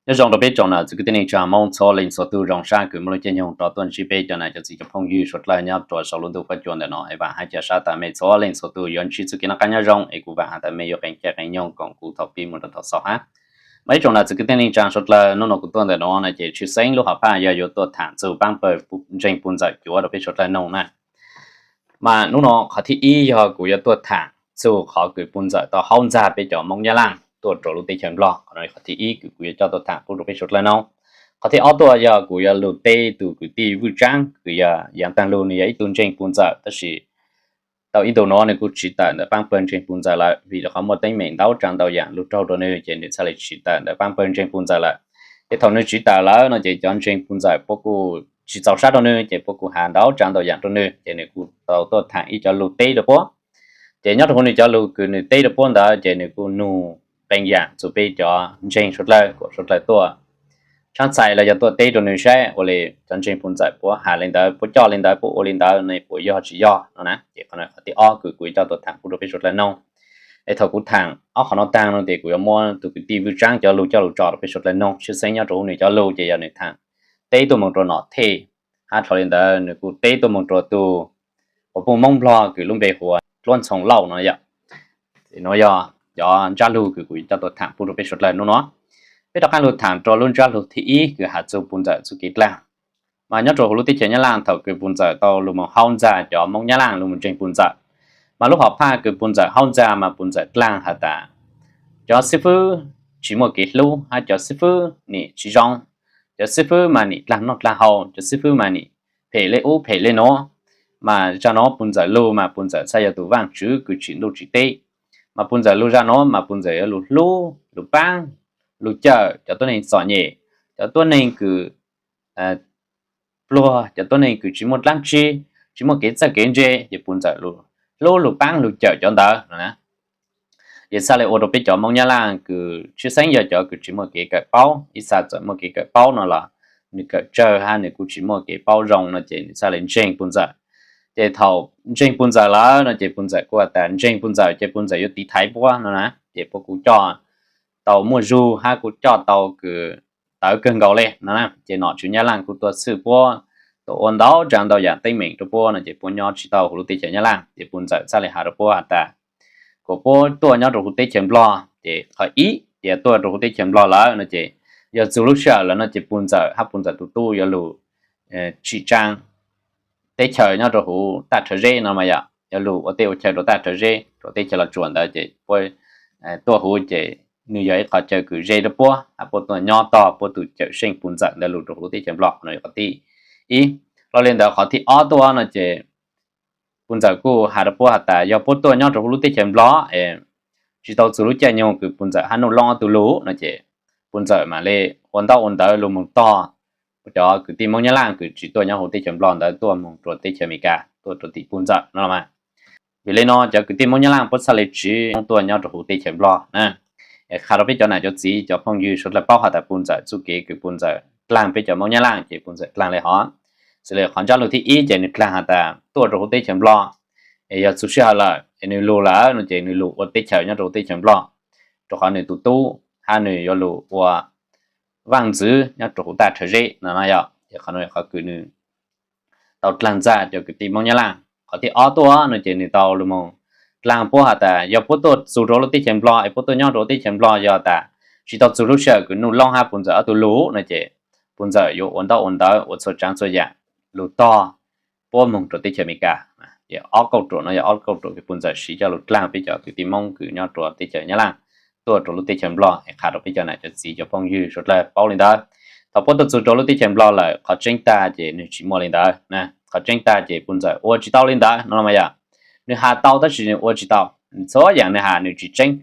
Nyob zoo rau peb tsoom nam txiv kwv tij neej tsa Hmoob txhua leej txhua tus, zoo sab kws muaj lub caij nyoog rov tuaj ntsib peb cov nam cov txiv cov phooj ywg suav dlawg nyob rua sau lub ntuj huab cua ntawm no es vam hais tias sab tas mej txhua leej txhua tus yuav ntsib txuj kev noj qab nyob zoo es kuv vam has tas mej yuav qee caij qee nyoog koom kuv thaum pib mus rau thaum xaus hab. Mas ib tsoom nam txiv kwv tij neej tsa suav dlawg, hnub no kuv tuaj ntawm no no ces tshwj xeeb lub hom phaj yog yuav tuaj tham txug paab pawg ntseeg puj ntxawm cuav rau peb suav dlawg noog na. Mas hnub no qhov thib ib yog kuv yuav tuaj tham txug qhov kws puj ntxawm tau haub ntxag peb cov Moob Nyab Laaj tuaj rua lub teb chaws Nplog. Qhov no qhov thib ib kws kuv yuav coj tuaj tham pub rau peb suav dlawg noog. Qhov thib ob tuaj yog kuv yuav lug teb tug kwv tij Vwj Tsaab kws yog yaav taag lug, nwg yog ib tug ntseeg puj ntxawm tab sis tau ib ntu no nwg kuj tsiv tawm ntawm paab pawg ntseeg puj ntxawm lawm, vim rau qhov muaj teeb meem ntau tsav ntau yaam lug raug rua nwg ces nwg txhaj le tsiv tawm ntawm paab pawg ntseeg puj ntxawm lawm. Ces thaum nwg tsiv tawm lawm no ces cov ntseeg puj ntxawm puab kuj tsi txaus sab rua nwg ces puab kuj has ntau tsav ntau yaam rua nwg ces nwg kuj tau tuaj tham ib cov lug teb rua puab. Ces nyob rua huv nwg cov lug kws nwg teb rua puab ntawd ces nwg kuj nug qee yaam txug peb cov ntseeg suav dlawg kuas suav dlawg tuaj tshab txhais los yog tuaj teb rua nwg saib ua le cov ntseeg puj ntxawm puab has le ntawd, puab coj le ntawd, puab ua le ntawd ne puas yog tsi yog no na. Ces qhov no qhov thib ob kws kuv yuav coj tuaj tham pub rua peb suav dlawg noog. Es thaum kuv tham ob qhov no taag no ces kuv yuav muab tug kwv tij Vwj Tsaab cov lug coj lug tso rua peb suav dlawg noog. Tshwj xeeb nyob rua huv nwg cov lug ces yog nwg tham teb tuaj moog rua Nom Thej, hab dhau le ntawd nwg kuj teb tuaj moog rua tug quas puj Moob Nplog kws lub npe hu ua Dluab Ntxhoo Lauj no yom. No yog cov ntsab lug kws kuv yuav coj tuaj tham pub rua peb suav dlawg nub no. Peb rov qaab lug tham rua lub ntsab lug thib ib kws has txug puj ntxawm txuj kev dlaag. Mas nyob rua huv lub teb chaws Nyab Laaj thaum kws puj ntxawm tau lug moog haub ntxag cov Moob Nyab Laaj lug moog ntseeg puj ntxawm, mas lub hom phaj kws puj ntxawm haub ntxag mas puj ntxawm dlaag has tas cov xib fwb tsi muaj kev hlub hab cov xib fwb nim tsi zoo, cov xib fwb mas nim dlaag noj dlaag haus, cov xib fwb mas nim phem le ub phem le nuav. Mas zaj nuav puj ntxawm lug mas puj ntxawm txhaj yog tug vaaj tswv kws tsim ntuj tsim teb. Mas puj ntxawm lug zaj nuav mas puj ntxawm yuav lug hlub lug paab lug cawm cov tuab neeg txom nyem, cov tuab neeg kws pluag, cov tuab neeg kws tsi muaj dlaab tsi, tsi muaj kev txawj kev ntse, ces puj ntxawm lug hlub lug paab lug cawm cov ntawd no na. Ces txhaj le ua rua peb cov Moob Nyab Laaj kws tshwj xeeb yog cov kws tsi muaj kev kawm paub, ib txha txawm muaj kev kawm paub no los nwg kawm tsawg hab nwg kuj tsi muaj kev paub zoo no ces nwg txhaj le ntseeg puj ntxawm. Ces thaum ntseeg puj ntxawm lawm no ces puj ntxawm kuj has tas ntseeg puj ntxawm ces puj ntxawm yuav tiv thaiv puab no na, ces puab kuj coj tau muaj zug hab kuj coj tau kws tawv kawg nkaus le no na. Ces nom tswv Nyab Laaj kuj tuaj txhwj puab, tuaj ua ntau tsav ntau yaam teeb meem rua puab no ces puab nyob tsi tau huv lub teb chaws Nyab Laaj. Ces puj ntxawm txhaj le has rua puab has tas kuas puab tuaj nyob rua huv teb chaws Nplog ces qhov ib, ces tuaj rua huv teb chaws Nplog lawm no ces yog txug lub sij hawm lawm no ces puj ntxawm hab puj ntxawm tug tub yuav lug tsim tsaa teb chaws nyob rua huv Taj Rhawv Zeb no mas yom, yuav lug ua teb ua chaw rua Taj Rhawv Zeb, rua teb chaws Los Tsuas ntawd ces puab tuaj huv ces nwg yog ib qhov chaw kws ze rua puab, puab tuaj nyob tog puab tug cawm seej puj ntxawm ntawd lug rua huv lub teb chaws Nplog no yog qhov thib ib. Lo le ntawd qhov thib ob tuaj no ces puj ntxawm kuj has rua puab has tas yog puab tuaj nyob rua huv lub teb chaws Nplog es tsi tau txug lub caij nyoog kws puj ntxawm hab Nuj Loob ob tug lug no ces puj ntxawm mam le ua ntaub ua ntawv lug moog tog cov kwv tij Moob Nyab Laaj kws tsi tuaj nyob huv teb chaws Nplog ntawd tuaj moog rua teb chaws Amelikas tuaj rua tim puj ntxawm no los mas. Vim le no cov kwv tij Moob Nyab Laaj puab txhaj le tsiv tuaj nyob rua huv teb chaws Nplog na. Qha rua peb cov nam cov txiv cov phooj ywg suav dlawg paub has tas puj ntxawm txuj kev kws puj ntxawm dlaag peb cov Moob Nyab Laaj ces puj ntxawm dlaag le hov. Xws le qhov ntsab lug thib ib ces nwg dlaag has tas tuaj rua huv teb chaws Nplog es yog txug sij hawm lawm es nwg lug lawm no ces nwg lug ua teb chaws nyob rua huv teb chaws Nplog, rua qhov nwg tug tub hab nwg yuav lug ua vaaj ntxwv nyob rua huv Taj Rhawv Zeb no no yom. Ces qhov no qhov kws nwg tau dlaag txag cov kwv tij Moob Nyab Laaj. Qhov thib ob tuaj no ces nwg tau lug moog dlaag puab has tas yog puab tuaj txug rua lub teb chaws Nplog es puab tuaj nyob rua teb chaws Nplog yog tas tsi tau txug lub sij hawm kws Nuj Loob hab puj ntxawm ob tug lug no ces puj ntxawm yuav ua ntaub ua ntawv ua txhua tsaav txhua yaam lug tog puab moog rua teb chaws Amelikas. Ces ob kauj ruam no yog ob kauj ruam kws puj ntxawm siv coj lug dlaag peb cov kwv tij Moob kws nyob rua teb chaws Nyab Laaj tuaj rua lub teb chaws Nplog. Es qha rua peb cov nam cov txiv cov phooj ywg suav dlawg paub le ntawd, thaum puab tuaj txug rua lub teb chaws Nplog lawm qhov tseeb tag ces nwg tsi muaj le ntawd na. Qhov tseeb tag ces puj ntxawm ua tsi tau le ntawd no los mas yom. Nwg has tau tab sis nwg ua tsi tau, txhua yaam nwg has nwg tsi tseeb.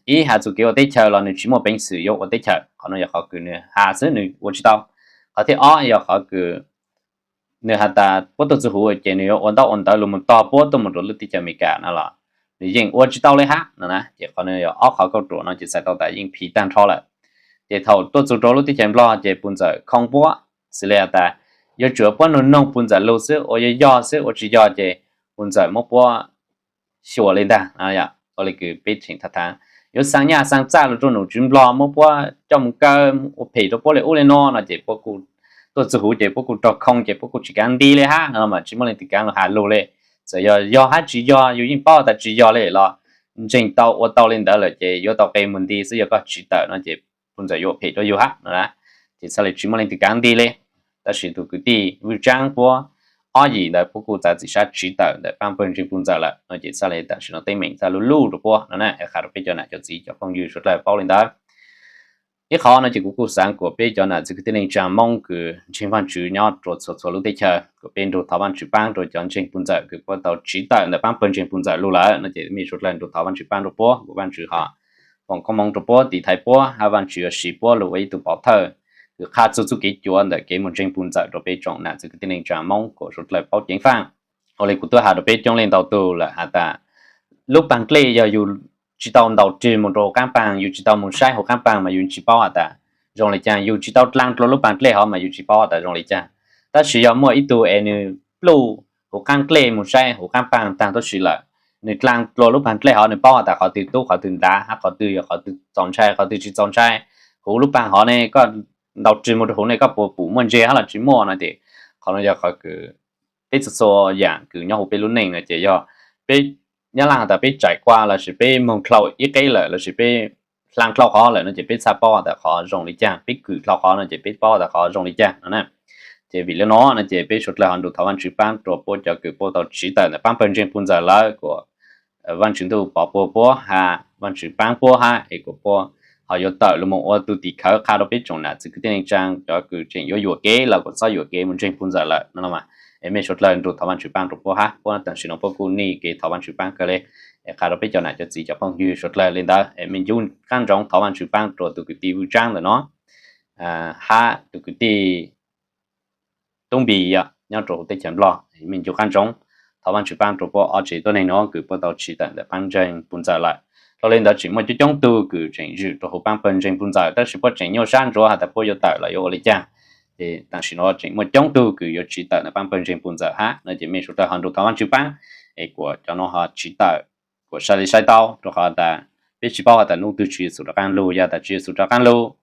Ib has txug kev ua teb chaws los nwg tsi muaj peev xwm yuav ua teb chaws, qhov no yog qhov kws nwg has xwb nwg ua tsi tau. Qhov thib ob yog qhov kws nwg has tas puab tuaj txug huv ces nwg yuav ua ntaub ua ntawv lug moog tog puab tuaj moog rua lub teb chaws Amelikas no los nwg yeej ua tsi tau le hab no na. Ces qhov no yog ob qhov kauj ruam no ces txhais tau tas yeej phiv tag nrho lawm. Ces thaum tuaj txug rua lub teb chaws Nplog ces puj ntxawm khoo puab, xws le has tas yuav tsum puab nug noog puj ntxawm lug xwb, ua yog yog xwb, ua tsi yog ces puj ntxawm muab puab xyuas le ntag. Ua le kws peb tseem tham tham yuav xaa nyaj xaa txaj los rau nom tswv Nplog, muab puab coj mus kaw ua phem rau puab li ub li no no ces puab kuj tuaj txug huv ces puab kuj raug khoo ces puab kuj tsis kaav nti li hab no mas tsis muaj leej twg kaav lug has lug li. Txawm yog yog hab tsis yog yus yeej paub tas tsis yog li los ntseeg tau ua tau li ntawd lawm ces yuav tau qe mus nti xwb, yog koj tsiv tawm no ces puj ntxawm yuav ua phem rau yus hab no na. Ces txhaj le tsis muaj leej twg kaav nti li. Tab sis tus kwv tij Vwj Tsaab puab ob yim ntawd puab kuj txav txim sab tsiv tawm ntawm paab pawg ntseeg puj ntxawm lawm no ces txhaj le tam sim no teeb meem txhaj luj luj rau puab no na. Es qha rau peb cov nam cov txiv cov phooj ywg suav dlawg paub li ntawd. Ib qhov no ces kuv kuj xaav kuas peb cov nam txiv kwv tij neej tsaa Moob kws ntseeg Vaajtswv nyob rua txhua txhua lub teb chaws kuas peb nrug thov Vaajtswv paab rua cov ntseeg puj ntxawm kws puab tau tsiv tawm ntawm paab pawg ntseeg puj ntxawm lug lawm no ces mej suav dlawg nrug thov Vaajtswv paab rua puab, kuas Vaajtswv ho foom koob moov rua puab, tiv thaiv puab hab Vaajtswv yuav siv puab lug ua ib tug pov thawj kws qha txug txuj kev cuav ntawm kev moog ntseeg puj ntxawm rua peb tsoom nam txiv kwv tij neej tsaa Moob kuas suav dlawg paub ceev faaj. Ua le kuv twb has rua peb coob leej ntau tug lawm has tas lub paag dlej yog yus tsis tau ntaus rwg moog rua huv qaab paag, yus tsis tau moog saib huv qaab paag mas yus tsis paub has tas zoo le caag, yus tsis tau dlaa dlua lub paag dlej hov mas yus tsis paub has tas zoo le caag. Tab sis yog muaj ib tug es nwg pluj huv qaab dlej moog saib huv qaab paag taag tuab si lawm, nwg dlaa dlua lub paag dlej hov nwg paub has tas qhov twg tub qhov twg ntav hab qhov twg yog qhov twg txaus ntshai qhov twg tsis txaus ntshai. Huv lub paag hov ne koj ntaus rwg moog rua huv ne koj puas pum muaj ntse hab los tsis muaj no ces qhov no yog qhov kws peb txhua txhua yaam kws nyob huv peb lub neej no ces yog peb nyab laaj has tas peb tsaim kua lossis peb moog dlhau ib qeb lawm lossis peb dlaa dlhau qhov lawm no ces peb txhaj paub has tas qhov zoo le caag, peb kws dlhau qhov no ces peb paub has tas qhov zoo le caag no na. Ces vim le no no ces peb suav dlawg ho nrug thov Vaajtswv paab rua puab cov kws puab tau tsiv tawm ntawm paab pawg ntseeg puj ntxawm lawm kuas Vaajtswv ntuj pov puag puab hab Vaajtswv paab puab hab es kuas puab ho yuav tawm lug moog ua tug tim khawv qha rua peb tsoom nam txiv kwv tij neej tsaa cov kws tseem yuav yuam kev los kuas txhob yuam kev moog ntseeg puj ntxawm lawm no los mas es mej suav dlawg nrug thov Vaajtswv paab rua puab hab. Puab tam sim no puab kuj nij kev thov Vaajtswv paab kawg le. Es qha rua peb cov nam cov txiv cov phooj ywg suav dlawg le ntawd es mej ncu qaab ntsoov thov Vaajtswv paab rua tug kwv tij Vwj Tsaab ntawm no hab tug kwv tij Tub Npis nyob rua huv teb chaws Nplog, mej ncu qaab ntsoov thov Vaajtswv paab rua puab ob tsev tuab neeg nuav kws puab tau tsiv tawm ntawm paab ntseeg puj ntxawm lawm. Dlhau le ntawd tseem muaj coob coob tug kws tseem zwm rua huv paab pawg ntseeg puj ntxawm tab sis puab tseem nyuaj sab ntsuav has tas puab yuav tawm los yuav ua le caag. Ces tam sim no tseem muaj coob tug kws yuav tsiv tawm ntawm paab pawg ntseeg puj ntxawm hab no ces mej suav dlawg ho nrug thov Vaajtswv paab es kuas cov nuav ho tsiv tawm kuas sai le sai tau rua qhov tas peb tsis paub has tas nub twg Tswv Yexus rov qaab lug, yog tas Tswv Yexus rov qaab lug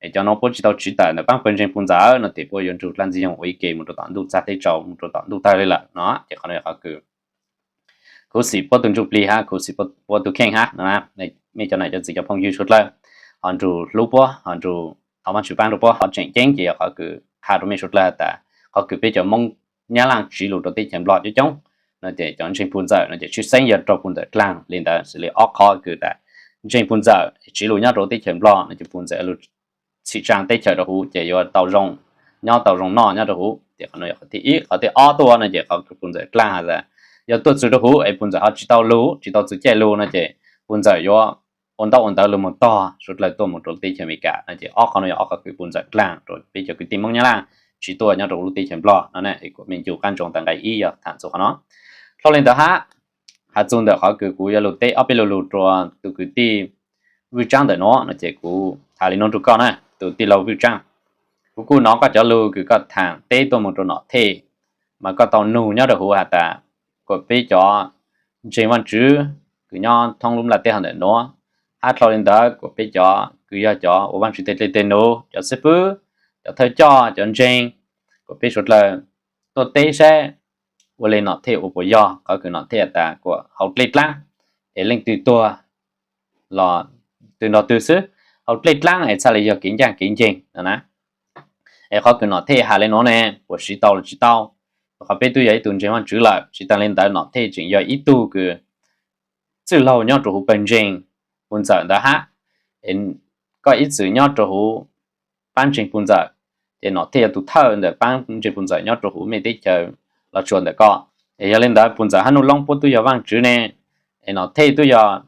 es cov nuav puab tsis tau tsiv tawm ntawm paab pawg ntseeg puj ntxawm no ces puab yuav nrug dlaab ntxwg nyoog ua ib ke moog rua tom ntuj txag teb tsaus moog rua tom ntuj tawg le lawm no. Ces qhov no yog qhov kws khuv xim puab tug ntsuj plig hab khuv xim puab tug kheej hab no. Mej cov nam cov txiv cov phooj ywg suav dlawg ho nrug hlub puab, ho nrug thov Vaajtswv paab rua puab. Qhov tseem ceeb ces yog qhov kws qha rua mej suav dlawg has tas qhov kws peb cov Moob Nyab Laaj tsiv lug rua teb chaws Nplog coob coob no ces cov ntseeg puj ntxawm no ces tshwj xeeb yog raug puj ntxawm dlaag le ntawd. Xws le ob qhov kws tas ntseeg puj ntxawm tsiv lug nyob rua teb chaws Nplog no ces puj ntxawm lug txhim tsaa teb chaws rua huv ces yuav tau zoo nyob tau zoo noj nyob rua huv. Ces qhov no yog qhov thib ib. Qhov thib ob tuaj no ces qhov puj ntxawm dlaag has tas yog tuaj txug rua huv es puj ntxawm ho tsis tau lug tsis tau txug caij lug no ces puj ntxawm yuav ua ntaub ua ntawv lug moog tog suav dlawg tuaj moog rua teb chaws Amelikas no ces ob qhov no yog ob qhov kws puj ntxawm dlaag rua peb cov kwv tij Moob Nyab Laaj tsiv tuaj nyob rua lub teb chaws Nplog no na. Es kuas mej ncu qaab ntsoov tas nqai ib yog tham txug qhov no. Dlhau le ntawd hab, has txug ntawm qhov kws kuv yuav lug teb ob peb lu lug rua tug kwv tij Vwj Tsaab ntawm nuav no ces kuv has le nuav rua koj na, tug tij laug Vwj Tsaab. Kuv kuj nov koj cov lug kws koj tham teb tuaj moog rua Nom Thej, mas koj tau nug nyob rua huv has tas kuas peb cov ntseeg Vaajtswv kws nyob thoob lub nplaj teb hov ntawm nuav, hab dlhau le ntawd kuas peb cov kws yog cov ua Vaajtswv teg dlej teg num, cov xib fwb, cov thawj coj, cov ntseeg, kuas peb suav dlawg tuaj teb saib ua le Nom Thej ua puas yog qhov kws Nom Thej has tas kuas hauv dlej dlaab es leej twg tuag los twg nrog twg xwb, hauv dlej dlaab es txhaj le yog kev ncaaj kev nceeg no na. Es qhov kws Nom Thej has le nuav ne puas siv tau los tsis tau? Qhov peb tub yog ib tug ntseeg Vaajtswv lawm, tsis taag le ntawd Nom Thej tseem yog ib tug kws txwj laug nyob rua huv pawg ntseeg puj ntxawm ntawd hab. Koj ib txwm nyob rua huv paab ntseeg puj ntxawm, ces Nom Thej yog tug thawj ntawm paab ntseeg puj ntxawm nyob rua huv mej teb chaws Los Tsuas ntawm koj. Es yog le ntawd puj ntxawm hab nuj loob puab tub yog Vaajtswv ne, es Nom Thej tub yog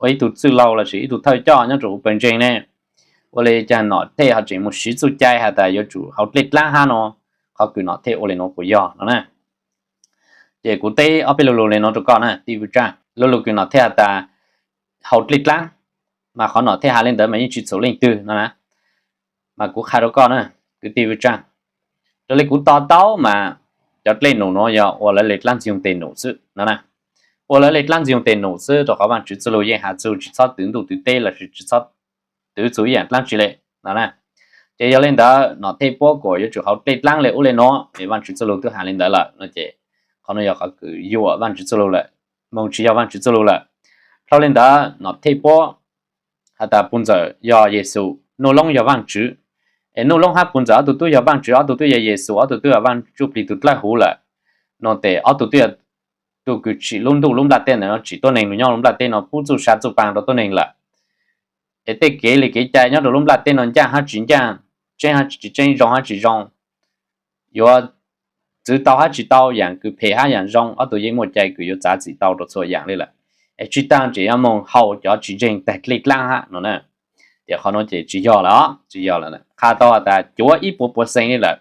ua ib tug txwj laug lossis ib tug thawj coj nyob rua huv pawg ntseeg ne, ua le caag Nom Thej ho tseem moog siv txuj cai has tas yuav tsum hauv dlej dlaab hab no? Qhov kws Nom Thej ua le nuav puas yog no na? Ces kuv teb ob peb lu lug le nuav rua koj na tij Vwj Tsaab. Lu lug kws Nom Thej has tas hauv dlej dlaab, mas qhov Nom Thej has le ntawd mas yeej tsis txhum leej twg no na. Mas kuv qha rua koj na, kwv tij Vwj Tsaab, raws le kuv to taub mas cov dlej num nuav yog ua lawv le dlaab ntxwg nyoog teg num xwb no na. ua lawv dlej dlaab ntxwg nyoog tes num xwb, rau qhov Vaajtswv txuj lug yeej has txug tsis txhob twv ntuj twv teb lossis tsis txhob twv txug ib yaam dlaab tsi le no na. Ces yog le ntawd Nom Thej Puab kuas yuav tsum hau dlej dlaab le ub le nuav, es Vaajtswv txuj lug twb has le ntawd lawm no ces qhov nuav yog qhov kws yuam Vaajtswv txuj lug lawm, moog tsis yog Vaajtswv txuj lug lawm. Dhau le ntawd Nom Thej Puab has tas puj ntxawm yog Yexus, Nuj Loob yog Vaajtswv. Es Nuj Loob hab puj ntxawm ob tug tub yog Vaajtswv, ob tug tub yog Yexus, ob tug tub yog Vaaj Ntsuj Plig tug dlawb huv lawm no tes ob tug tub yog tug kws tsim lub ntuj lub nplaj teb ntawm no, tsim tuab neeg lug nyob lub nplaj teb no, pub txuj sa txuj paa rau tuab neeg lawm. Es tej kev li kev cai nyob rau lub nplaj teb no ncaaj hab tsis ncaaj, tseeb hab tsis tseeb, zoo hab tsis zoo, yuav txwv tau hab tsis tau, yaam kws phem hab yaam zoo, ob tug yeej muaj cai kws yuav txav txim tau rau txhua yaam le lawm. Es tsi taag tseem yuav moog hau cov tsis ntseeg taig dlej dlaab hab no na. Ces qhov nuav ces tsis yog lawm, tsis yog lawm, qha tau has tas cuav ib puas puas xees le lawm.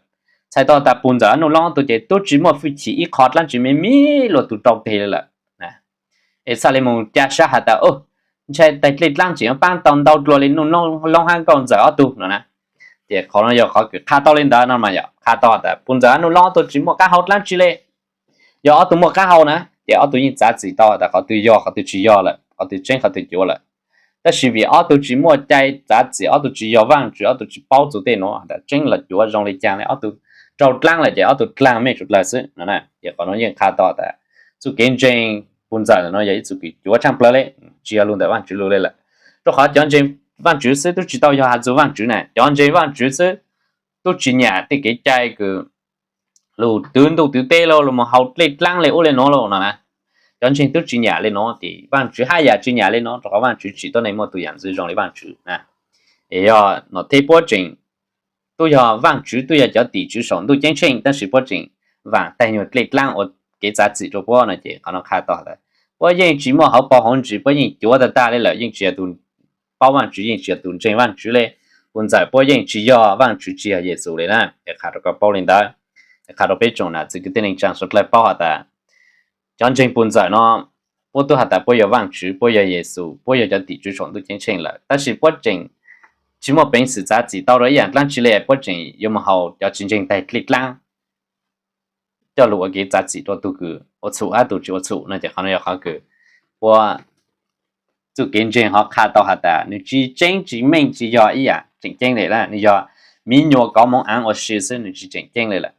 Txhais tau has tas puj ntxawm Nuj Loob tug ces tub tsis muaj fwj chim ib qho dlaab tsi me me luag tug rau teg le lawm. Es txhaj le moog ca sab has tas ntshai taig dlej dlaab tseem yuav paab tau ntau dlua le Nuj Loob hab Nkauj Ntxawm ob tug no na. Ces qhov nuav yog qhov kws qha tau le ntawd no mas yog qha tau has tas puj ntxawm Nuj Loob ob tug tsis muaj qaab hau dlaab tsi le. Yog ob tug muaj qaab hau na ces ob tug yeej txav txim tau has tas qhov twg yog qhov twg tsis yog lawm, qhov twg tseeb qhov twg cuav lawm. Tab sis vim ob tug tsis muaj cai txav txim, ob tug tsis yog Vaajtswv, ob tug tsis paub txug tej nuav has tas tseeb los cuav zoo le caag le, ob tug raug dlaab lawm ces ob tug dlaag mej suav dlawg xwb no na. Ces qhov nuav yeej qha tau tas txuj kev ntseeg puj ntxawm ntawm no yog ib txuj kev cuav tshaaj plawg le, tsis yog lug ntawm Vaajtswv lug le lawm. Rau qhov cov ntseeg Vaajtswv xwb tub tsis tau yog has txug Vaajtswv na, cov ntseeg Vaajtswv xwb tub tsis nyam tej kev cai kws lug twv ntuj twv teb lauj, lug moog hau dlej dlaab le ub le nuav lauj no na. Cov ntseeg tub tsis nyam le nuav ces Vaajtswv hab yam tsis nyam le nuav, rau qhov Vaajtswv tsim tuab neeg muaj tug yaam ntxwv zoo le Vaajtswv na. Es yog Nom Thej Puab tseem tub yog Vaajtswv, tub yog cov tim tswv saum ntuj ceeb tsheej, tab sis puab tseem vaam taig nyuag dlej dlaab ua kev txav txim rau puab no ces qhov no qha tau tas puab yeej tsis muaj hauv paus hauv ntsis, puab yeej cuav tag tag le lawm, yeej tsis yog tug paub Vaajtswv, yeej tsis yog tug ntseeg Vaajtswv le. Puj ntxawm puab yeej tsis yog Vaajtswv, tsis yog Yexus le na. Es qha rau koj paub le ntawd. Qha rau peb tsoom nam txiv kwv tij neej tsaa suav dlawg paub has tas cov ntseeg puj ntxawm no puab tub has tas puab yog Vaajtswv, puab yog Yexus, puab yog cov tim tswv saum ntuj ceeb tsheej lawm, tab sis puab tseem tsis muaj peev xwm txav txim tau rau ib yaam dlaab tsi le, puab tseem yuav moog hau cov tsis ntseeg taig dlej dlaab coj lug ua kev txav txim rau tug kws ua txhum hab tug tsis ua txhum no ces qhov no yog qhov kws puab txuj kev ntseeg ho qha tau has tas nwg tsis tseeb tsis meej, tsis yog ib yaam tseem ceeb le na, nwg yog miv nyuas kov moov aav ua si xwb, nwg tsis tseem ceeb le lawm.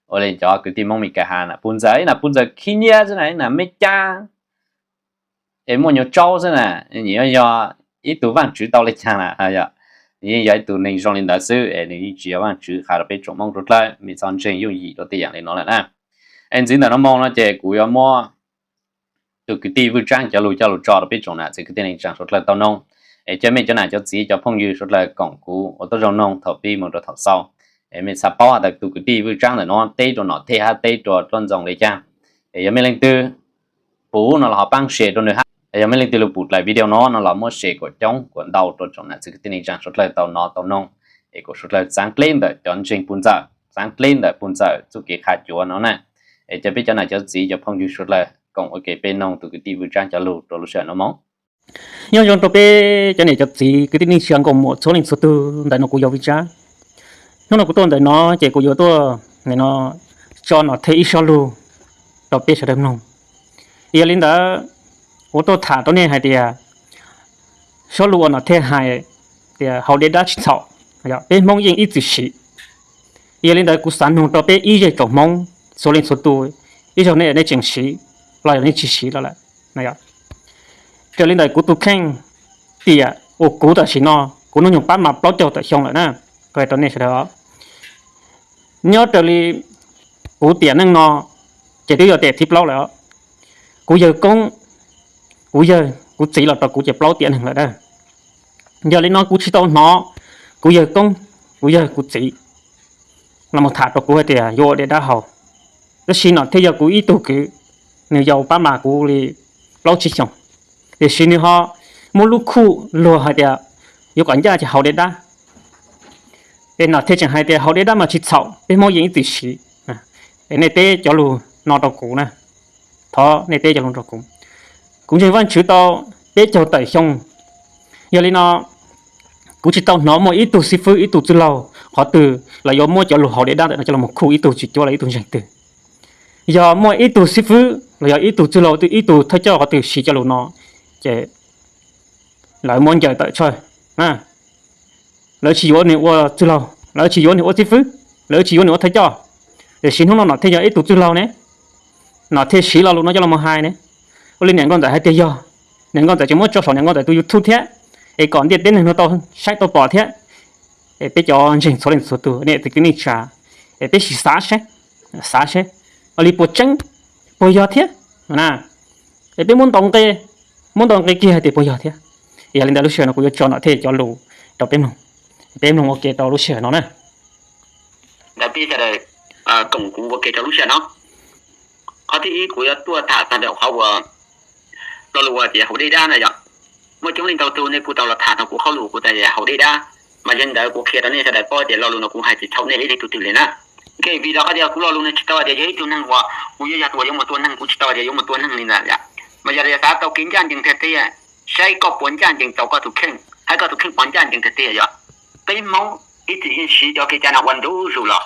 Ua le cov kwv tij Moob Mes Kas has na, puj ntxawm ib nam puj ntxawm khib nyiab xwb na, ib nam meb cab es muaj nyuas tsaub xwb na, nws yuav yog ib tug Vaajtswv tau le caag na? Nws yeej yog ib tug neeg zoo le ntawd xwb es nws yeej tsis yog Vaajtswv, qha rau peb tsoom Moob suav dlawg mej txhob ntseeg yooj yim rau tej yaam le no lawm na. Es ntxiv ntawm no moo no ces kuv yuav muab tug kwv tij Vwj Tsaab cov lug coj lug tso rau peb tsoom nam txiv kwv tij neej tsaa suav dlawg tau noog. Es cia mej cov nam cov txiv cov phooj ywg suav dlawg koom kuv ua tuab zoo noog thaum pib moog rau thaum xaus. Es mej xaav paub has tas tug kwv tij Vwj Tsaab ntawm no teb rau Nom Thej hab teb rua Dluab Ntxoo le caag. Es yog mej leej twg pum no los ho paab share rau nwg hab, yog mej leej twg lug pum dlaim video no no los muab share kuas coob kuas ntau rau tsoom nam txiv kwv tij neej tsaa suav dlawg tau nov tau noog, es kuas suav dlawg txaav dleb ntawm cov ntseeg puj ntxawm, txaav dleb ntawm puj ntxawm txuj kev qha cuav no na. Es cia peb cov nam cov txiv cov phooj ywg suav dlawg koom ua ke peb noog tug kwv tij Vwj Tsaab cov lug rau lub sij hawm no moo. Nyob zoo rau peb cov niam cov txiv kwv tij neej tsaa nkauj muam txhua leej txhua tug, ntawm no kuv yog Vwj Tsaab. Hnub no kuv tuaj ntawm no ces kuv yuav tuaj ntawm no tso Nom Thej ib sob lug rau peb sawv daws mloog. Yog li ntawd kuv tuaj tham rau nej hais tias sob lug uas Nom Thej hais tias haus dej dab tsis txhaum, peb Hmoob yeej ib txwm siv. Yog li ntawd kuv xav noog rau peb ib zej tsoom Hmoob txhua leej txhua tug, ib zaug nej nej tseem siv los yog nej tsis siv los lawm. Raws li ntawm kuv tus kheej tiam uas kuv tam sim no kuv hnub nyoog pab mas plaub caug tawm xyoo lawm na, kuv hais rau nej sawv daws os. Nyob raws li kuv tiam neej no ces twb yog tiam thib plaub lawm os. Kuv yawg koob, kuv yawg kuv txiv los rau kuv ces plaub tiam neeg lawm na. Yog li no kuv tsis tau hnov kuv yawg koob, kuv yawg kuv txiv los mus tham rau kuv hais tias yuav ua dej dab haus. Tab sis Nom Thej yog kuv ib tug kwv, nws yau pab mas kuv li plaub tsib xyoos, tiam sis nws ho muaj lub khuj luag hais tias yuav kom ncaj ces haus dej dab. Es Nom Thej tseem hais tias haus dej dab mas tsis txhaum, peb Hmoob yeej ib txwm siv. Es nej teb cov lug no rau kuv na, thov nej teb cov lug rau kuv. Kuv ntseeg Vaajtswv tau peb caug tawm xyoo, yog li no kuv tsis tau hnov muaj ib tug xib fwb ib tug txwj laug qhov twg los yuav muab cov lug haus dej dab ntawm no coj los khuj ib tug tsis cuav los ib tug ntseeg twg. Yog muaj ib tug xib fwb los yog ib tug txwj laug ib tug thawj coj qhov twg siv cov lus no, ces lawv muab ncaws tawm tsawj na. Lawv tsis yuav nws ua txwj laug, lawv tsis yuav nws ua xib fwb, lawv tsis yuav nws ua thawj coj. Tiam sis hnub no Nom thiaj yog ib tug txwj laug ne, Nom thiaj siv lo lus no coj los mus hais ne. Ua li niam nkauj ntxawm hais tias yog, niam nkauj ntxawm ces muab tso saum niam nkauj ntxawm tus YouTube thiab, es kom ntiaj teb neeg no tau saib tau pom thiab. Es peb cov ntseeg txhua leej txhua tus, nej txiv kwv tij neej tsa, es peb sim xav seb, xav seb ua li puas tseeb, puas yog thiab na. Es peb muab ntaus nqe, muab ntaus nqe kiag hais tias puas yog thiab. Yog li ntawd lub sij hawm no kuv yuav tso Nom thiaj cov lus rau peb mloog, peb mloog ua ke rau lub sij hawm no na. Ntawd peb sawv daws koom kuv ua ke rau lub sij hawm no. Qhov thib ib kuv yuav tuaj tham tag nrho qhov uas lo lus uas tias haus dej dab na yom. Muaj coob leej ntau tug nej kuj tau los tham rau kuv qhov lus kuv tias haus dej dab, mas yog li ntawd kuv qhia rau nej sawv daws paub tias lo lus no kuv hais tsis txhaum nej ib leej tug twg li na. Vim rau qhov tias kuv lo lus no tsis tau tias yog ib tug neeg uas kuv yuav yog tus uas yuav mus tua neeg, kuv tsis tau tias yuav mus tua neeg li ntawd yom. Mas yog tias xav tau kev ncaj ncees tiag tiag, saib koj puas ncaj ncees rau koj tus kheej, hais koj tus kheej puas ncaj ncees tiag tiag yom. Peb Hmoob ib txwm yeej siv cov kev cai no ua ntu zus los,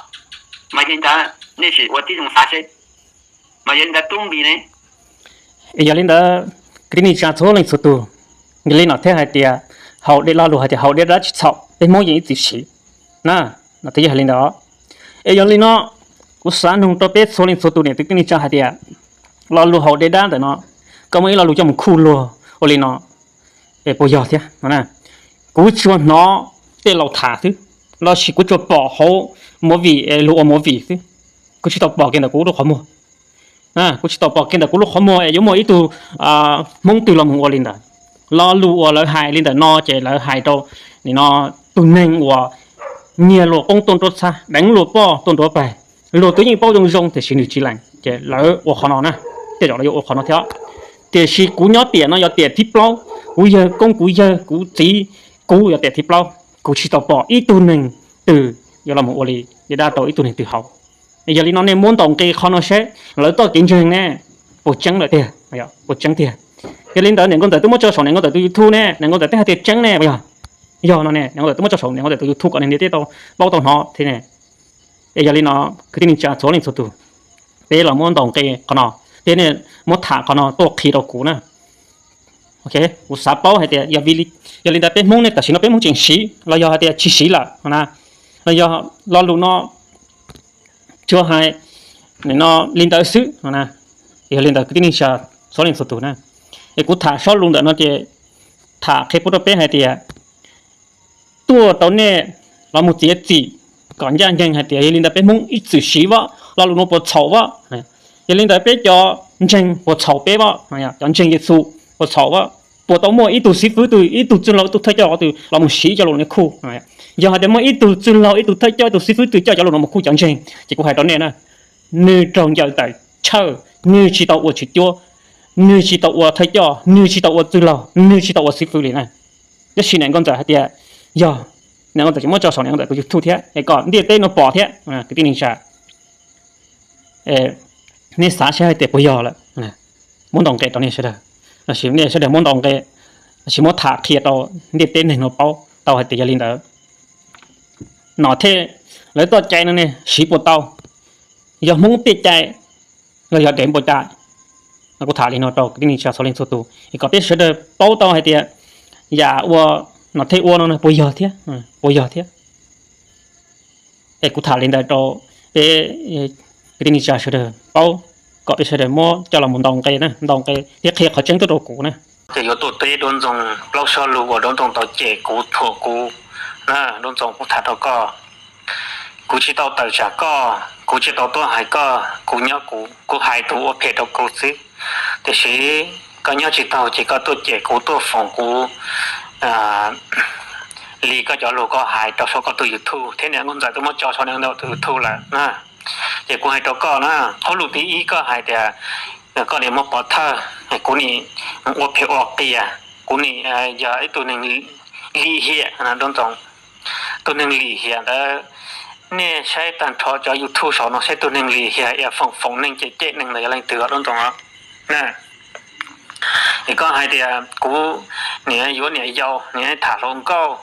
mas yog li ntawd nej sim ua tib zoo xav seb, mas yog li ntawd tub npis ne. Yog li ntawd kwv tij neej tsa txhua leej txhua tus, yog li Nom thiaj hais tias haus dej, lo lus hais tias haus dej dab tsis txhaum, peb Hmoob yeej ib txwm siv na. Nom thiaj yog li ntawd. Es yog li no kuv xav nug rau peb txhua leej txhua tus niam txiv kwv tij neej tsa hais tias lo lus haus dej dab ntawm no, koj muaj ib lo lus coj mus khuj luag ua li no, es puas yog thiab no? Kuv tsuas hnov tej laus tham xwb, los sis kuv tsuas pom hauv movie es luag ua movie xwb. Kuv tsis tau pom kiag ntawm kuv lub qhov muag. Kuv tsis tau pom kiag ntawm kuv lub qhov muag es yuav muaj ib tug Hmoob twg los mus ua li ntawd. Lo lus uas lawv hais li ntawm no ces lawv hais rau nim no tus neeg uas nyiag luag qoob tuaj nruab txhab, deev luag poj tuaj nruab pag, luag twb yeej paub zoo zoo tiam sis nws tsis lees ces lawv ua qhov no na, tej zaum lawv yuav ua qhov no thiab. Tiam sis kuv nyob tiam no yog tiam thib plaub, kuv yawg koob kuv yawg kuv txiv, kuv yog tiam thib plaub, kuv tsis tau pom ib tug neeg twg yuav los mus ua li dej dab rau ib tug neeg twg haus. Yog li no nej muab ntaus nqi qhov no seb lawv txoj kev ntseeg ne puas tseeb lawm tiag, puas tseeb tiag. Yog li ntawd niam nkauj ntxawm twb muab tso saum niam nkauj ntxawm tus YouTube ne, niam nkauj ntxawm twb hais tias tseeb ne puas yog? Yog no ne niam nkauj ntxawm twb muab tso saum niam nkauj ntxawm tus YouTube kom neeg ntiaj teb tau paub tau hnov thiab ne. Es yog li no kwv tij neej tsa txhua leej txhua tus, peb los muab ntaus nqi qhov no, peb muab tham qhov no tuaj qhia rau kuv na. Kuv xav paub hais tias yog li ntawd peb Hmoob ne tam sim no peb Hmoob tseem siv los yog hais tias tsis siv lawm na, los yog lo lus no tsuas hais no li ntawd xwb no na. Yog li ntawd kwv tij neej tsa txhua leej txhua tus na, es kuv tham sob lus ntawm no ces tham qhia pub rau peb hais tias tuaj rau nej los mus txiav txim kom ncaj ncees hais tias yog li ntawd peb Hmoob ib txwm siv vam, lo lus no puas txhaum vam. Yog li ntawd peb cov ntseeg puas txhaum peb vam, cov ntseeg Yexus puas txhaum vam, puas tau muaj ib tug xib fwb twg, ib tug txwj laug, ib tug thawj coj qhov twg los mus siv cov lus no khuj? Yog hais tias muaj ib tug txwj laug, ib tug thawj coj, ib tug xib fwb twg coj cov lus no mus khuj cov ntseeg ces kuv hais rau nej na, nwg raug ncaws tawm tsawj, nwg tsis tau ua tswv cuab, nwg tsis tau ua thawj coj, nwg tsis tau ua txwj laug, nwg tsis tau ua xib fwb li na. Tab sis niam nkauj ntxawm hais tias yog, niam nkauj ntxawm tseem muab tso saum niam nkauj ntxawm tus YouTube thiab es kom ntiaj teb no pom thiab kwv tij neej tsa, nej xav seb hais tias puas yog lawm. Muab ntaus nqe rau nej sawv daws, los sis nej sawv daws muab ntaus nqe, los sis muab tham qhia rau ntiaj teb neeg no paub tau hais tias yog li ntawd. Nom thiaj, lawv txoj cai no ne siv puas tau, yog Hmoob tej cai los yog dev npaum cas? Kuv tham li no rau kwv tij neej tsa txhua leej txhua tus es kom peb sawv daws paub tau hais tias yam uas Nom thiaj ua no puas yog thiab, puas yog thiab. Es kuv tham li ntawd rau peb kwv tij neej tsa sawv daws paub, kom peb sawv daws muab coj los mus ntaus nqe na, ntaus nqe thiab qhia qhov tseeb tuaj rau kuv na. Ces yuav tuaj teb Duab Ntxoo plaub sob lus uas Duab Ntxoo tau cem kuv, thuam kuv na. Duab Ntxoo, kuv tham rau koj, kuv tsis tau tawm tsam koj, kuv tsis tau tuaj hais koj, kuv nyob kuv, kuv hais tus ua phem rau kuv xwb. Tiam sis koj nyob tsis taug ces koj tuaj cem kuv, tuaj foom kuv li koj cov lus koj hais rau saum koj tus YouTube thiab niam nkauj ntxawm twb muab tso saum niam nkauj ntxawm tus YouTube lawm na. Ces kuv hais rau koj na, qhov lus thib ib koj hais tias koj niam muaj pov thawj, kuv nim ua phem ua qias, kuv nim yog ib tug neeg lim hiam na Duab Ntxoo. Tus neeg lim hiam ntawd, nej saib tag nrho cov YouTube saum no saib tus neeg lim hiam es foom foom neeg cem cem neeg ntawd yog leej twg os Duab Ntxoo na. Es koj hais tias kuv niam yuav niam yau, niam tham hluas nkauj,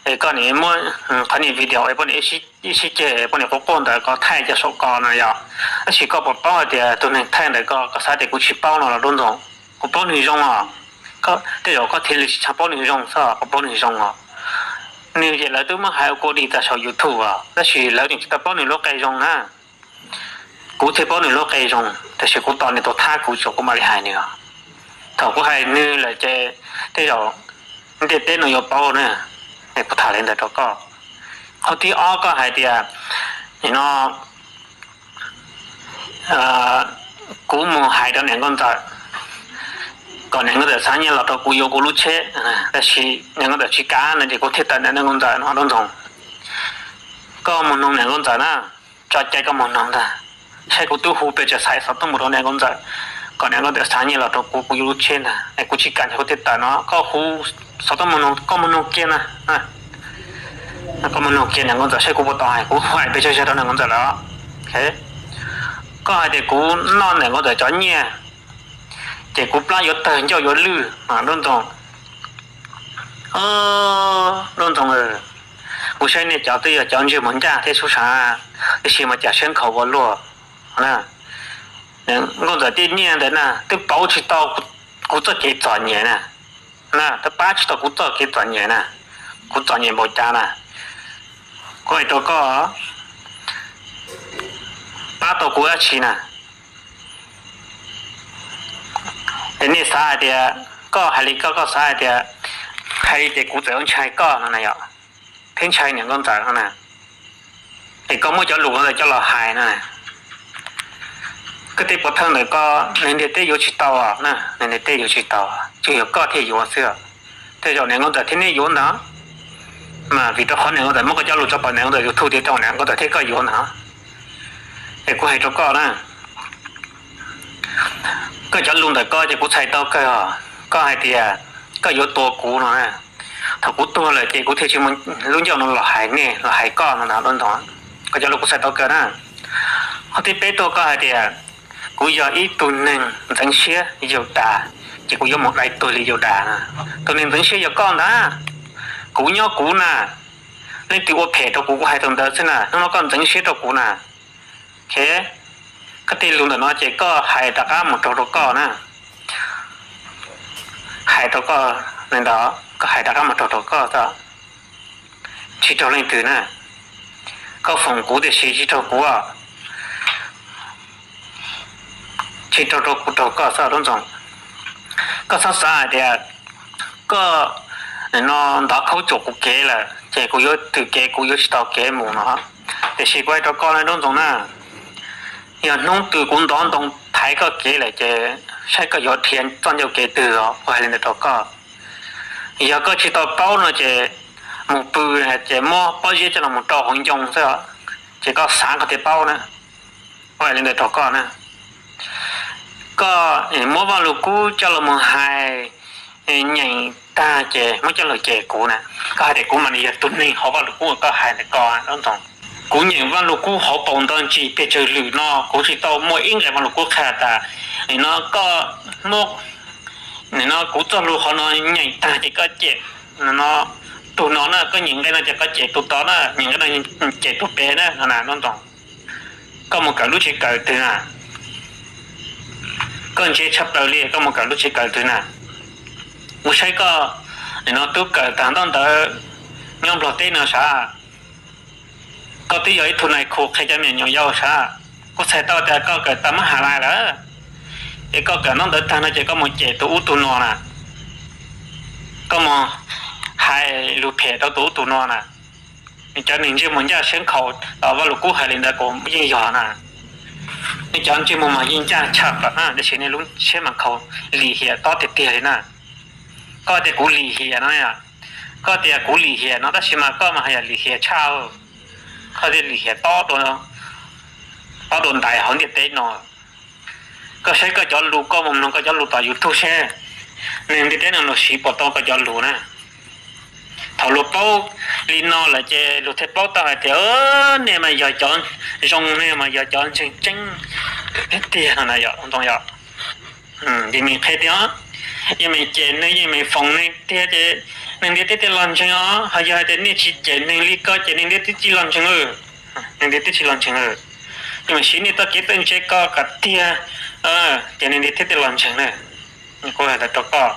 Es koj nim muab qhov niag video es poj niam ib sib ceg poj niam quaj quaj ntawd koj thaij cov saum ko no yog, tab sis koj puas paub hais tias tus neeg thaij ntawd ko, koj xav tias kuv tsis paub no los Nraug Ntxoog? Kuv paub nws zoo os. Tej zaum koj thiaj li tsis tshua paub nws zoo xwb, kuv paub nws zoo os. Nws ces lawv twb muab hais ua kua dig tag saum YouTube os, tab sis lawv tseem tsis tau paub nws lub qe zoo na. Kuv thiaj paub nws lub qe zoo, tab sis kuv tos nws tus thab kuv tso kuv mam li hais nws os. Thaum kuv hais nws lawm ces tej zaum ntiaj teb no yuav paub na, es kuv tham li ntawd rau koj. Qhov thib ob koj hais tias, nim no kuv mus hais rau niam nkauj ntxawm kom niam nkauj ntxawm xa nyiaj los rau kuv yuav kuv lub tsheb, tab sis niam nkauj ntxawm tsis kam no ces kuv thiaj tawm ntawm niam nkauj ntxawm no Nraug Ntxoog. Koj mus noog niam nkauj ntxawm na, tso cai koj mus noog ntag. Saib kuv twb hu pes tsawg xaiv xov tooj mus rau niam nkauj ntxawm kom niam nkauj ntxawm xa nyiaj los rau kuv, kuv yuav lub tsheb ntag, es kuv tsis kam ces kuv thiaj tawm no. Koj hu xov tooj mus noog, koj mus noog kiag na. Koj mus noog kiag niam nkauj ntxawm saib kuv puas tau hais, kuv hais pes tsawg zaug rau niam nkauj ntxawm lawm. Koj hais tias kuv noj niam nkauj ntxawm cov nyiaj ces kuv plab yuav tawg ncauj yuav lwj, Nraug Ntxoog. Nraug Ntxoog, kuv saib nej cov twb yog cov ntsej muag ncaj thiab sub sav, tiam sis mas cas siab nkhaus ua luaj. Nkauj ntxawm tej nyiaj ntawd na twb pauv tsis tau kuv txoj kev txom nyem na, na twb pab tsis tau kuv txoj kev txom nyem na. Kuv txom nyem npaum cas na, kuv hais rau koj, pab tau kuv dab tsi na? Es nej xav hais tias, koj hais li koj, koj xav hais tias, hais li ces kuv txawm yuav ntshai koj no na yom, thiab ntshai niam nkauj ntxawm no na. Es koj muab cov lus ntawd coj los hais no, koj tej pov thawj ntawm koj neeg ntiaj teb yuav tsis tau na, neeg ntiaj teb yuav tsis tau, tsuas yog koj thiaj yuav xwb. Tej zaum niam nkauj ntxawm thiab nej yuav ntag, mas vim rau qhov niam nkauj ntxawm muab koj cov lus tso pom niam nkauj ntxawm YouTube tias rau niam nkauj ntxawm thiab koj yuav ntag. Es kuv hais rau koj na, koj cov lus ntawm koj ces kuv txhais tau kawg os. Koj hais tias koj yuav tua kuv no, thaum kuv tuag lawm ces kuv thiaj tsis muaj lub ncauj no los hais nej los hais koj no ntag Nraug Ntxoog. Koj cov lus kuv txhais tau kawg na. Qhov thib peb tuaj koj hais tias kuv yog ib tug neeg ntxeev siab yau dag, ces kuv yuav mus dai tuag li yau dag na. Tus neeg ntxeev siab yog koj ntag. Kuv nyob kuv na, leej twg ua phem rau kuv kuv hais tau ntawd xwb na, hnub no koj ntxeev siab rau kuv na. Koj tej lus ntawm no ces koj hais rov qab mus raug rau koj na. Hais rau koj li ntawd, koj hais rov qab mus raug rau koj xwb, tsis raug leej twg na. Koj foom kuv tiam sis tsis raug kuv, tsis raug rau kuv raug koj xwb Nraug Ntxoog. Koj txhob xav hais tias koj nim no ntov khaub cuam kuv kev lawm ces kuv yuav twm kev, kuv yuav tsis tau kev mus no. Tiam sis kuv hais rau koj na Nraug Ntxoog na, yog hnub twg kuv ntov ntoo thaiv koj kev lawm ces saib koj yuav dhia txoj ncauj kev twg os, kuv hais li ntawd rau koj. Yog koj tsis tau paub no ces mus pw ces muab pob zeb coj los mus rau hauv ncoo xwb, ces koj xav koj thiaj paub na. Kuv hais li ntawd rau koj na. Koj muab Vaj Lug Kub coj los mus hais, nyeem tag ces muab coj los cem kuv na. Koj hais tias kuv mas nws yog tus neeg hauv Vaj Lug Kub, koj hais ntawm ko Nraug Ntxoog. Kuv nyeem Vaj Lug Kub hauv paus ntawv ntsis pes tsawg lwm no kuv tsis tau muaj ib nqe Vaj Lug Kub qhia tas nim no koj muab, nim no kuv txoj lus qhov no nyeem tag ces koj cem no, tus no na, koj nyeem nqe no ces koj cem tus tod na, nyeem nqe no cem tus pem na no na Nraug Ntxoog. Koj mus kawm lub tsev kawm twg na? Koj ntse tshaj plaws li, koj mus kawm lub tsev kawm twg na? Kuv saib koj nim no twb kawm tag ntaub ntawv nyob Nplog teb no sav. Koj twb yog ib tug nais khu qhia cov me nyuam yaus sav. Kuv txhais tau tias koj kawm tag mab has lais lawm, es koj kawm ntaub ntawv tag no ces koj mus cem tus ub tus no na, koj mus hais lus phem rau tus ub tus no na. Cov neeg ntsej muag ncaj siab nkhaus, Vaj Lug Kub hais li ntawd kuv yeej yog na. Nej cov ntsej muag mas yeej ncaj tshaj plaws na, tiam sis nej lub siab mas nkhaus lim hiam tob tiag tiag li na. Koj tias kuv lim hiam no, koj tias kuv lim hiam no tab sis mas koj mas haj yam lim hiam tshaj, koj thiaj lim hiam tob dua ntais hauv ntiaj teb no. Koj saib koj cov lus, koj mus mloog koj cov lus tom YouTube seb neeg ntiaj teb no luag siv puas tau koj cov lus na. Thaum luag paub li no lawm ces luag thiaj paub tau hais tias nej mas yog cov zoo, nej mas yog cov ntseeg tseeb tiag tiag no na yom Ntxoog yom. Yeej meem qhia tias, yeej meem cem neeg, yeej meem foom neeg tiag ces Neeg ntiaj teb thiaj los ntseeg os. Ho yog hais tias nej tsis cem neeg li ko ces neeg ntiaj teb tsis los ntseeg, neeg ntiaj teb tsis los ntseeg. Mas siv nej txoj kev txawj ntse ko kom tiag, ces neeg ntiaj teb thiaj los ntseeg na. Kuv hais rau koj,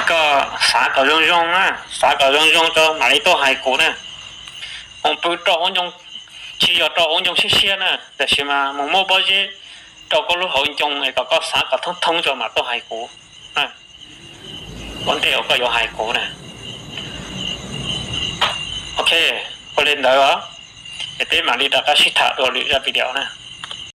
koj xav kom zoo zoo na, xav kom zoo zoo rau mam li tuaj hais kuv na. Mus pw rau hauv ncoo, tsis yog rau hauv ncoo siab siab na, tiam sis mas mus muab pob zeb rau koj lub hauv ncoo es kom koj xav kom thoob thoob rau mam tuaj hais kuv. Ua ntej uas koj yuav hais kuv na. Ok, ua li ntawd os, es peb mam li rov qab sib tham dua lwm zaj video na.